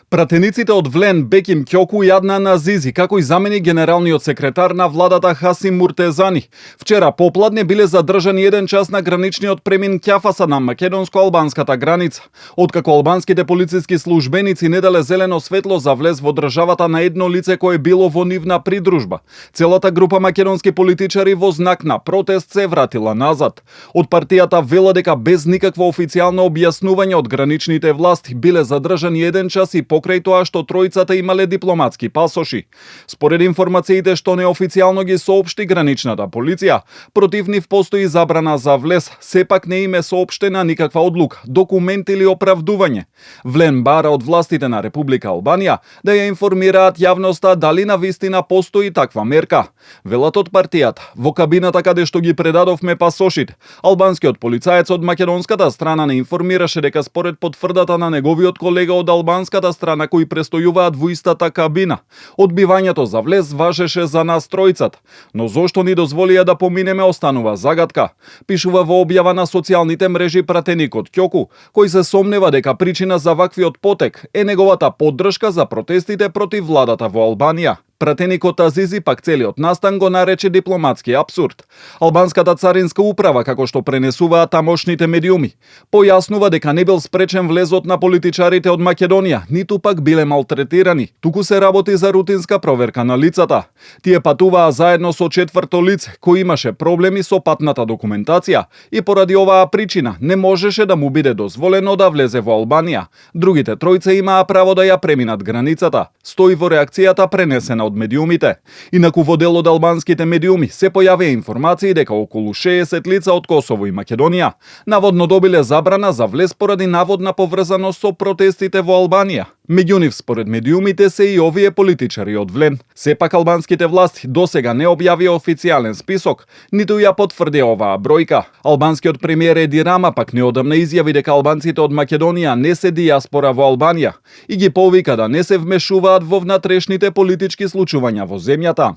Пратениците од Влен, Беким Ќоку и Аднан Азизи, како и замени генералниот секретар на владата Хасим Муртезани, вчера попладне биле задржани 1 час на граничниот премин Ќафаса на македонско-албанската граница, откако албанските полициски службеници не дале зелено светло за влез во државата на едно лице кое било во нивна придружба. Целата група македонски политичари во знак на протест се вратила назад. Од партијата вела дека без никакво официјално објаснување од граничните власти биле задржани 1 час и покрај тоа што тројцата имале дипломатски пасоши. Според информациите што неофицијално ги соопшти граничната полиција, против нив постои забрана за влез, сепак не им е соопштена никаква одлука, документ или оправдување. Влен бара од властите на Република Албанија да ја информираат јавноста дали навистина постои таква мерка. Велат од партијата, во кабината каде што ги предадовме пасошите, албанскиот полицаец од македонската страна не информираше дека според потврдата на неговиот колега од албанската страна кои престојуваат во истата кабина, одбивањето за влез важеше за нас тројцата, но зошто ни дозволија да поминеме останува загадка, пишува во објава на социјалните мрежи пратеникот Ќоку, кој се сомнева дека причина за ваквиот потек е неговата поддршка за протестите против владата во Албанија. Пратеникот Азизи пак целиот настан го нарече дипломатски апсурд. Албанската царинска управа, како што пренесуваат тамошните медиуми, појаснува дека не бил спречен влезот на политичарите од Македонија, ниту пак биле малтретирани, туку се работи за рутинска проверка на лицата. Тие патуваа заедно со четврто лице, кој имаше проблеми со патната документација и поради оваа причина не можеше да му биде дозволено да влезе во Албанија. Другите тројца имаа право да ја преминат границата, стои во реакцијата пренесена од медиумите. Инаку во дел од албанските медиуми се појавија информации дека околу 60 лица од Косово и Македонија наводно добиле забрана за влез поради наводна поврзаност со протестите во Албанија. Меѓу нив според медиумите се и овие политичари од Влен. Сепак албанските власти досега не објавија официјален список, ниту ја потврди оваа бројка. Албанскиот премиер Еди Рама пак неодамна изјави дека албанците од Македонија не се дијаспора во Албанија и ги повика да не се вмешуваат во внатрешните политички случувања во земјата.